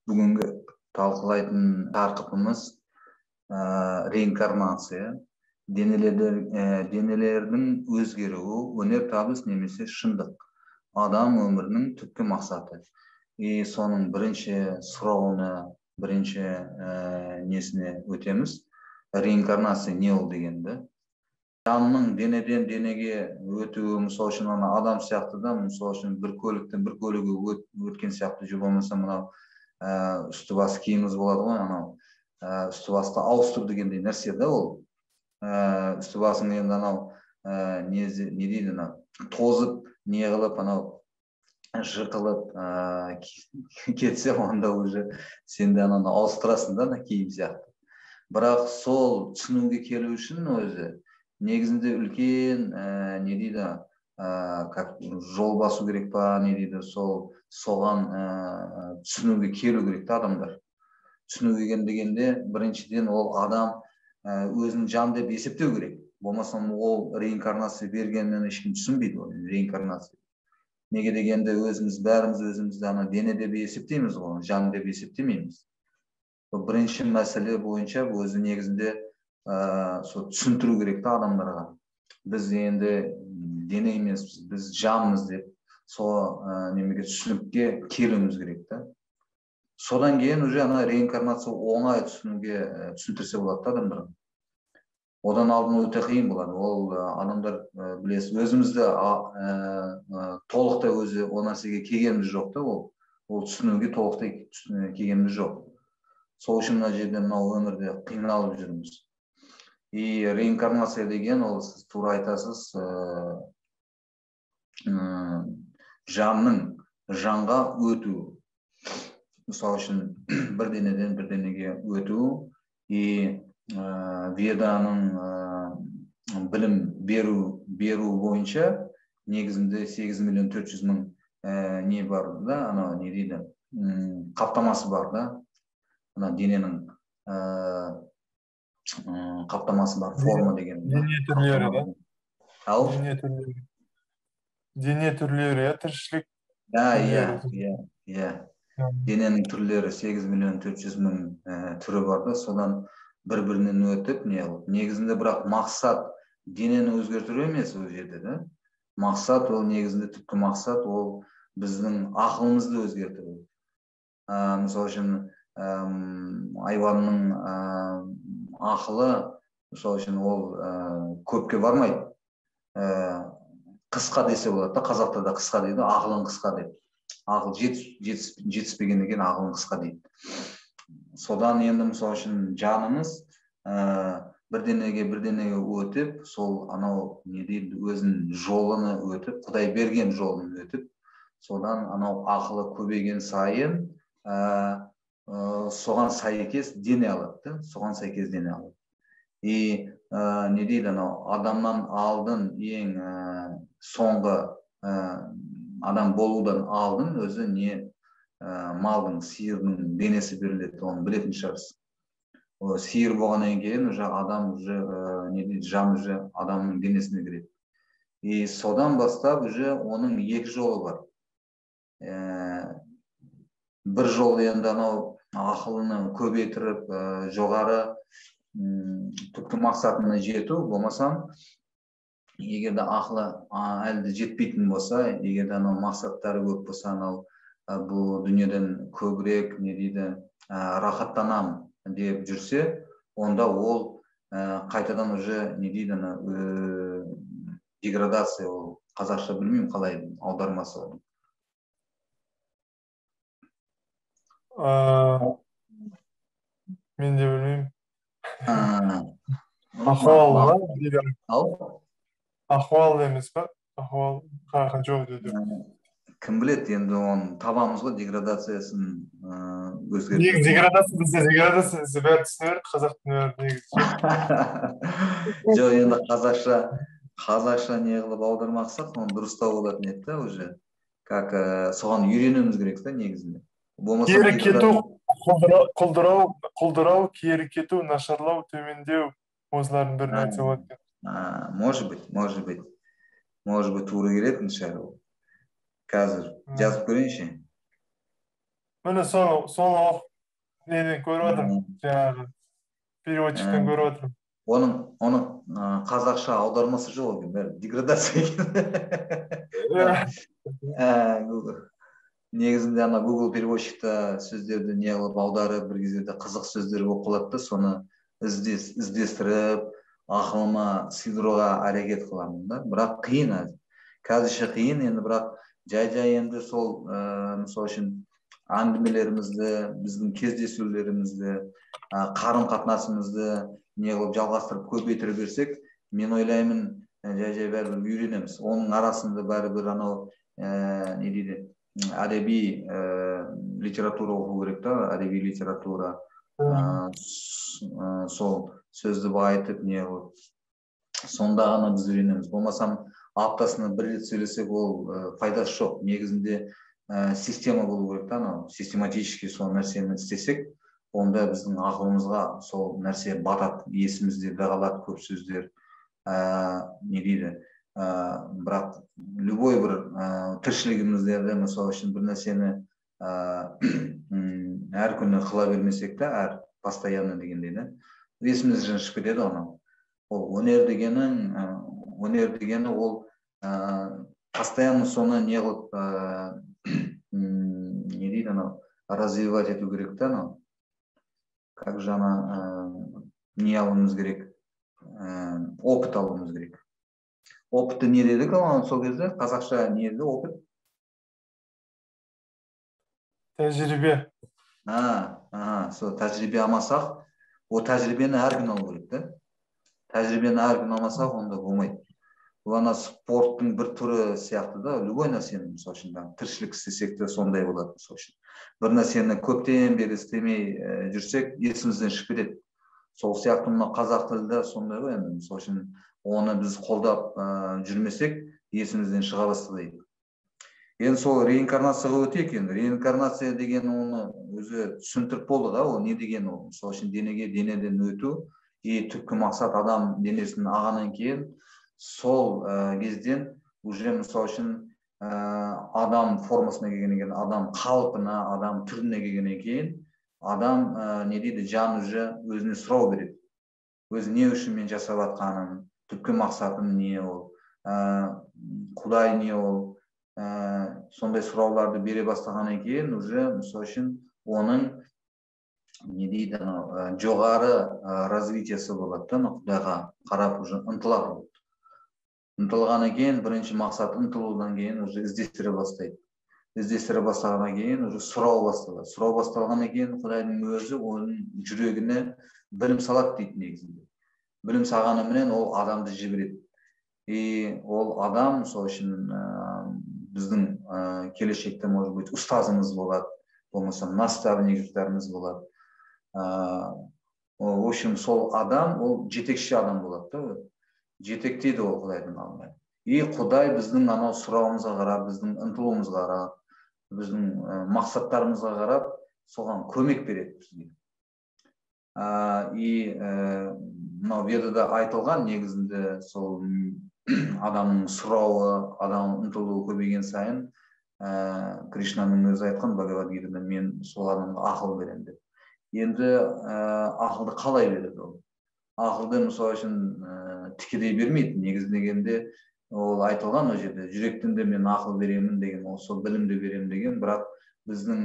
Бүгінгі талқылайтын тақырыбымыз реинкарнация, денелердің өзгеруі, өнертабыс немесе шындық, адам өмірінің түпкі мақсаты. И соның бірінші сұрауына, бірінші несіне өтеміз. Реинкарнация не ол дегенді. Жанның денеден денеге өтуі, мысалы үшін, ана адам сияқты да, мысалы үшін, бір көліктен бір көлігі өткен сияқты, же болмаса мынау үсті бас киіміміз болады ғой, анау үсті басты ауыстыру дегендей нәрсе да ол. Үсті басың енді анау не, не дейді, анау тозып, не қылып, анау жыртылып кетсе, онда уже сен де ананы ауыстырасың да, ана киім сияқты. Бірақ сол түсінуге келу үшін өзі негізінде үлкен не дейді, как жол басу керек па, не дейді, сол соған түсінуге келу керек та адамдар. Түсіну келген дегенде, біріншіден, ол адам өзін жан деп есептеу керек. Болмаса ол реинкарнация бергенмен ешкім түсінбейді ол реинкарнация. Неге дегенде, өзіміз бәріміз өзімізді ана дене деп есептейміз ғой, жан деп есептемейміз. Бұл бірінші мәселе бойынша өзі негізінде сол түсіндіру керек та адамдарға. Біз енді дене емеспіз, біз жанмыз деп сол немеге, түсінікке келуіміз керек та. Содан кейін уже ана реинкарнация оңай түсінуге, түсіндірсе болады да адамдарға. Одан алдын өте қиын болады ол. Адамдар, білесіз, өзімізді толықтай өзі ол нәрсеге келгеніміз жоқ та, ол түсінуге толықтай келгеніміз жоқ. Сол үшін мына жерде, мынау өмірде қиналып жүрміз. И реинкарнация деген ол, сіз тура айтасыз, жанның жанға өту, мысалы үшін, бір денеден бір денеге өту. И веданың білім беру бойынша негізінде 8 миллион 400 мың не бар да, анау не дейді, қаптамасы бар да, ана дененің қаптамасы бар, форма деген. Дене түрлері да. Ау? Дене түрлері, дене түрлері, иә, тіршілік. Да, иә, дененің түрлері 8 миллион 400 мың түрі бар да. Содан бір бірінен өтіп, не қылып негізінде. Бірақ мақсат денені өзгерту емес ол жерде да. Мақсат ол негізінде, түпкі мақсат ол біздің ақылымызды өзгерту. Мысалы үшін, айуанның ақылы, мысалы үшін, ол көпке бармайды, қысқа десе болады да. Қазақта да қысқа дейді, ақылың қысқа деп. Ақыл жетіспеген екен, ақылың қысқа дейді. Содан енді, мысалы үшін, жанымыз бір денеге, бір денеге өтіп, сол анау не дейді, өзінің жолыны өтіп, құдай берген жолын өтіп, содан анау ақылы көбейген сайын соған сәйкес дене алады да, соған сәйкес дене алады. И не дейді, анау адамнан алдын ең соңғы адам болудан алдын өзі не малдың, сиырдың денесі беріледі, оны білетін шығарсыз. О, сиыр болғаннан кейін уже адам уже не дейді, жан уже адамның денесіне кіреді. И содан бастап уже оның екі жолы бар. Бір жол енді анау ақылын көбейтіріп, жоғары түпкі мақсатына жету. Болмасам, егер де ақылы әлі де жетпейтін болса, егер де анау мақсаттары көп болса, анау бұл дүниеден көбірек не дейді, рахаттанам деп жүрсе, онда ол қайтадан уже не дейді, ана деградация, ол қазақша білмеймін қалай аудармасы оның. Мен де білмеймін. Ахуал ба? Ау? Ахуал емес па? Ахуал жоқ деді. Кім біледі енді, оны табамыз ғой, деградациясын өзгерту. Негізі деградация десе, деградация десе, бәрі түсіне береді, қазақтың бәрі негізі. Жоқ, енді қазақша не қылып аудармақсақ, оны дұрыстау болатын еді да уже. Как соған үйренуіміз керек та негізінде. Болмаса кері кету, құлдырау, кері кету, нашарлау, төмендеу, осылардың бірін айтса болады екен. Может быть, может быть. Может быть, тура келетін шығар ол. Қазір жазып көрейінші. Міне, соны оқып, неден көріп жатырмын, жаңағы переводчиктен көріп жатырмын. Оның қазақша аудармасы жоқ екен, бәрі деградация екен. Негізінде ана Google переводчикта сөздерді не қылып аударып, бір кездерде қызық сөздер болып қалады да, соны іздестіріп, ақылыма сыйдыруға әрекет қыламын да. Бірақ қиын әзір. Қазірше қиын енді, бірақ жай-жай енді сол, мысалы үшін, әңгімелерімізді, біздің кездесулерімізді, қарым-қатынасымызды не қылып жалғастырып көбейтіре берсек, мен ойлаймын, жай-жай бәрібір үйренеміз. Оның арасында бәрібір анау, не дейді, әдеби литература оқу керек та, әдеби литература, сол сөзді байытып не қылып, сонда ғана біз үйренеміз. Болмасам аптасына бір рет сөйлесек, ол пайдасы жоқ. Негізінде система болу керек та, анау систематически сол нәрсені істесек, онда біздің ақылымызға сол нәрсе батады, есімізде де қалады көп сөздер. Не дейді, бірақ любой бір тіршілігімізде де, мысалы үшін, бір нәрсені әр күні қыла бермесек та, әр постоянно дегендей да, есімізден шығып кетеді анау. Ол өнер дегенің, өнер дегені ол постоянно соны не қылып, не дейді, анау развивать ету керек та, анау как же ана не алуымыз керек, опыт алуымыз керек. Опытты не дедік ал сол кезде, қазақша не еді опыт? Тәжірибе. Сол тәжірибе алмасақ, ол тәжірибені әр күн алу керек та. Тәжірибені әр күн алмасақ, онда болмайды. Бұл ана спорттың бір түрі сияқты да, любой нәрсені, мысалы үшін, тіршілік істесек те сондай болады, мысалы үшін. Бір нәрсені көптен бері істемей жүрсек, есімізден шығып кетеді. Сол сияқты мына қазақ тілі де сондай ғой енді, мысалы үшін, оны біз қолдап жүрмесек, есімізден шыға бастайды. Енді сол реинкарнацияға өтейік енді. Реинкарнация деген оны өзі түсіндіріп болды да, ол не деген ол? Мысалы үшін, денеге денеден өту, и түпкі мақсат адам денесін алғаннан кейін, сол кезден уже, мысалы үшін, адам формасына келгеннен кейін, адам қалпына, адам түріне келгеннен кейін, адам, не дейді, жан уже өзіне сұрау береді. Өзі не үшін мен жасап жатқаным, түпкі мақсатым не ол, Құдай не ол, сондай сұрауларды бере бастағаннан кейін уже, мысалы үшін, оның, не дейді, анау жоғары развитиесі болады да, анау Құдайға қарап уже ынтылады. Ұмтылғаннан кейін, бірінші мақсат ұмтылудан кейін уже іздестіре бастайды. Іздестіре бастағаннан кейін уже сұрау басталады. Сұрау басталғаннан кейін Құдайдың өзі оның жүрегіне білім салады дейді негізінде. Білім салғаныменен ол адамды жібереді. И ол адам, мысалы үшін, біздің келешекте, может быть, ұстазымыз болады, болмаса наставниктарымыз болады. В общем, сол адам, ол жетекші адам болады да, жетектейді ол Құдайдың алдында. И Құдай біздің анау сұрауымызға қарап, біздің ұмтылуымызға қарап, біздің мақсаттарымызға қарап, соған көмек береді бізге. И мынау Ведада айтылған негізінде сол адамның сұрауы, адамның ұмтылуы көбейген сайын, Кришнаның өзі айтқан Бхагавад-гитада, мен сол адамға ақыл беремін деп. Енді ақылды қалай береді ол? Ақылды, мысалы үшін, тікелей бермейді. Негізінде дегенде ол айтылған ол жерде, жүректен де мен ақыл беремін деген, ол сол білімді беремін деген, бірақ біздің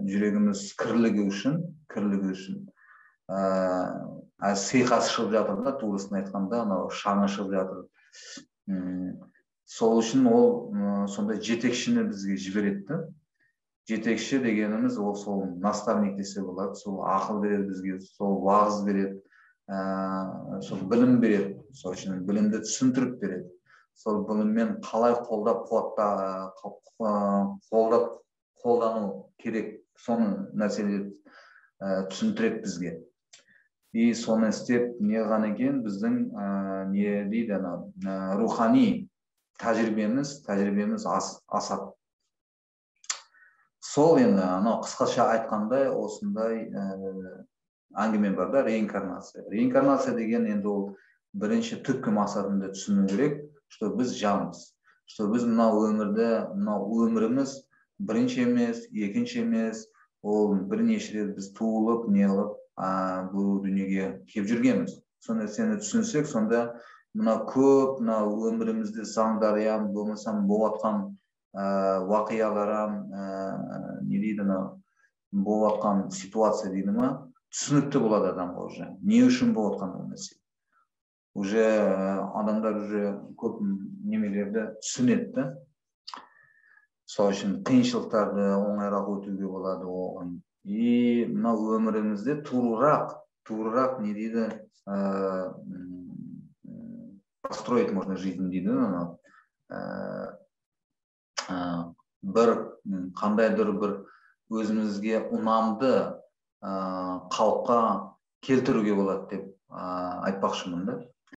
жүрегіміз кірлігі үшін сиқасы шығып жатыр да, турасын айтқанда, анау шаңы шығып жатыр. Сол үшін ол сондай жетекшіні бізге жібереді да. Жетекші дегеніміз ол сол наставник десе болады, сол ақыл береді бізге, сол уағыз береді, сол білім береді, сол үшін білімді түсіндіріп береді. Сол біліммен қалай қолдап қуатта, қолдап қолдану керек, соны нәрселерді түсіндіреді бізге. И соны істеп не қылғаннан кейін біздің, не дейді, анау рухани тәжірибеміз асады. Сол енді анау қысқаша айтқандай осындай әңгіме бар да, реинкарнация. Реинкарнация деген енді ол бірінші түпкі мақсатында түсіну керек, что біз жанбыз, что біз мынау өмірде, мынау өміріміз Бірінші емес, екінші емес, ол бірнеше рет біз туылып, не қылып, бұл дүниеге келіп жүргенбіз. Сол нәрсені түсінсек, сонда мына көп мына өмірімізде заңдар, я болмасам болып жатқан уақиялар, не дейді, мынау болып жатқан ситуация дейді ма, түсінікті болады адамға уже не үшін болып жатқан ол нәрсе. Уже адамдар уже көп немелерді түсінеді да. Сол үшін қиыншылықтарды оңайырақ өтуге болады оған. И мынау өмірімізде турырақ, не дейді, построить можно жизнь дейді анау, бір қандайдыр бір өзімізге ұнамды қалыпқа келтіруге болады деп айтпақшымын да.